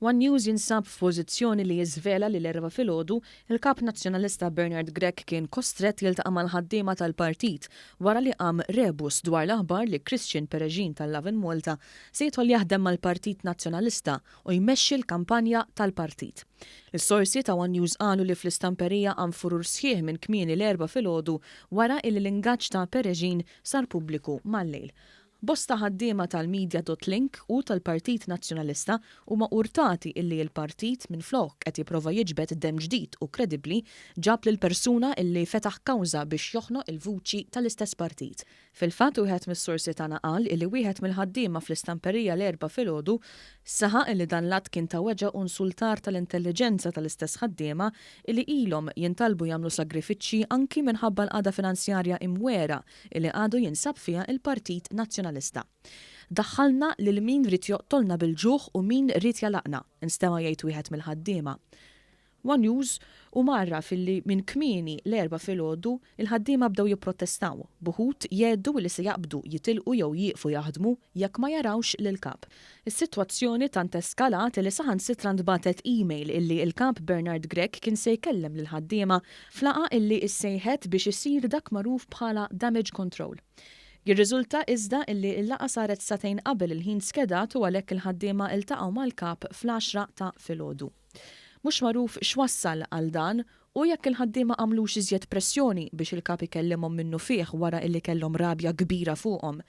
One News jinsab f'pożizzjoni li jiżvela li l-Erbgħa filgħodu, il-Kap Nazzjonalista Bernard Grech kien kostrett jiltaqa' mal-ħaddiema tal-partit wara li qam rebus dwar l-aħbar li Christian Peregin tal-Lovin Malta se jidħol jaħdem mal-Partit Nazzjonalista u jmexxi l-kampanja tal-partit. Is-sorsi ta' one News qalu li fl-istamperija qam furur sħiħ minn kmieni l-Erbgħa filgħodu wara illi l-ingaġġ ta' Peregin sar pubbliku mal-lejl. Bosta ħaddiema tal-Media dot Link u tal-Partit Nazzjonalista huma urtati illi l-partit minflok qed jipprova jiġbed demm ġdid u kredibbli ġab lil persuna illi fetaħ kawża biex joħnoq il-vuċi tal-istess partit. Fil-fatt wieħed mis-sorsi tagħna qal illi wieħed mill-ħaddiema fl-istamperija l-Erbgħa filgħodu saħaq illi dan l-att kien ta' weġgħa u nsultar tal-intelliġenza tal-istess ħaddiema illi ilhom jintalbu jagħmlu sagrifiċċji anki minħabba l-qagħda finanzjarja imwiegħra li għadu jinsab fiha il-Partit Nazzjonalista. Daħħalna lil min ried joqtolna bil-ġuħ u min ried jagħlaqna, instema' jgħid wieħed mill-ħaddiema. One News hu mgħarraf illi minn kmieni l-Erbgħa filgħodu l-ħaddiema bdew jipprotestaw, b'uħud jgħeddu li se jaqbdu jitilqu jew jieqfu jaħdmu jekk ma jarawx lill-Kap. Is-sitwazzjoni tant eskalat li saħansitra ntbagħtet email illi l-Kap Bernard Grech kien se jkellem lill-ħaddiema f'laqgħa illi issejħet biex isir dak magħruf bħala damage control. Jirriżulta iżda illi l-laqgħa saret sagħtejn qabel il-ħin skedat u għalhekk il-ħaddiema iltaqgħu mal-Kap fl-għaxra ta' filgħodu. Mhux magħruf x'wassal għal dan u jekk il-ħaddiema għamlux iżjed pressjoni biex il-Kap ikellimhom minnufih wara illi kellhom rabja kbira fuqhom.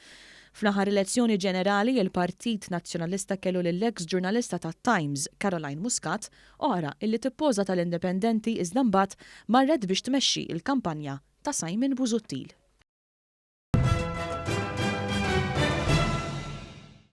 Fl-aħħar elezzjoni ġenerali, il-Partit Nazzjonalista kellu lill-eks ġurnalista tat-Times, Caroline Muscat, oħra illi tippoża tal-Indipendenti iżda mbagħad marret biex tmexxi l-kampanja ta' Simon Busuttil.